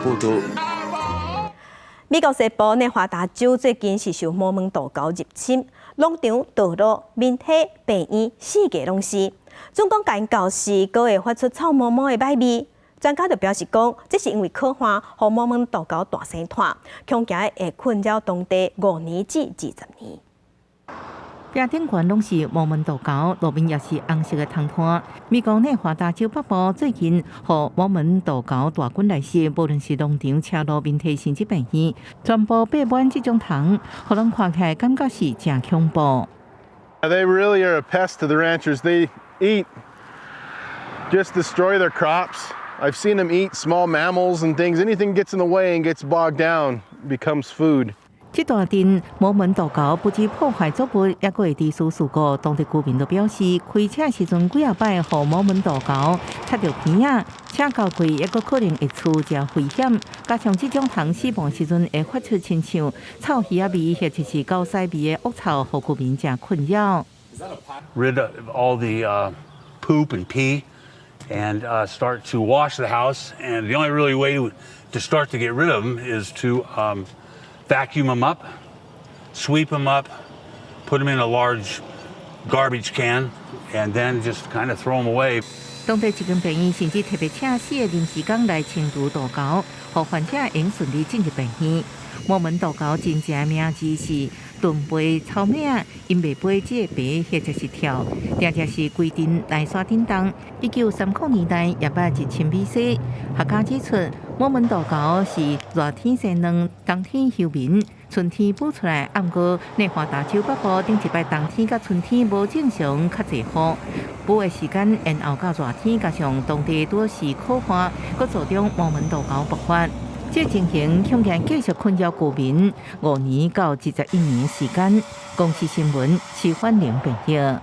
報道。美國西部內華達州最近是受摩門杜鵁入侵，農場、道路、民體、病院四界攏是。總講共𪜶猴時，閣會發出臭毛毛的歹味。專家就表示講，這是因為洘旱，予摩門杜鵁大生湠，恐驚會困擾當地5年至20年。壁頂懸攏是摩門杜鵁，路面也是紅色的蟲湠。美國內華達州北部最近予摩門杜鵁大軍來襲，無論是農場、車路、民宅甚至病院，全部爬滿這種蟲，予人看起來感覺是誠恐怖。 They really are a pest to the ranchers. They eat, just destroy their crops. I've seen them eat small mammals and things. Anything gets in the way and gets bogged down becomes food. 這大陣摩門杜鵁不止破壞作物，抑閣會致死事故。當地居民都表示，開車時陣幾仔擺予摩門杜鵁插著鼻仔，車交過抑閣可能會出誠危險。加上這種蟲死亡時陣會發出親像臭魚仔味或者是狗屎味的惡臭，予居民誠困擾。 Rid of all the poop and pee and start to wash the house. And the only really way to start to get rid of them is to vacuum them up, sweep them up, put them in a large garbage can, and then just kind of throw them away. 當地一間病院甚至特別請四個臨時工來清除杜鵁，予患者會順利進入病院。摩門杜鵁真正名字是鈍背草蜢仔，𪜶袂飛只會爬或者是跳，定定是規陣來山頂動。1930年代也捌入侵美西。學家指出，摩門杜鵁是熱天生卵，冬天休眠，春天孵出來。毋過內華達州北部頂一擺冬天佮春天無正常較濟雨，孵的時間延後到熱天，加上當地多是洘旱，閣助長摩門杜鵁爆發。這情形恐驚繼續困擾居民5年到21年時間。公視新聞，徐歡玲編譯。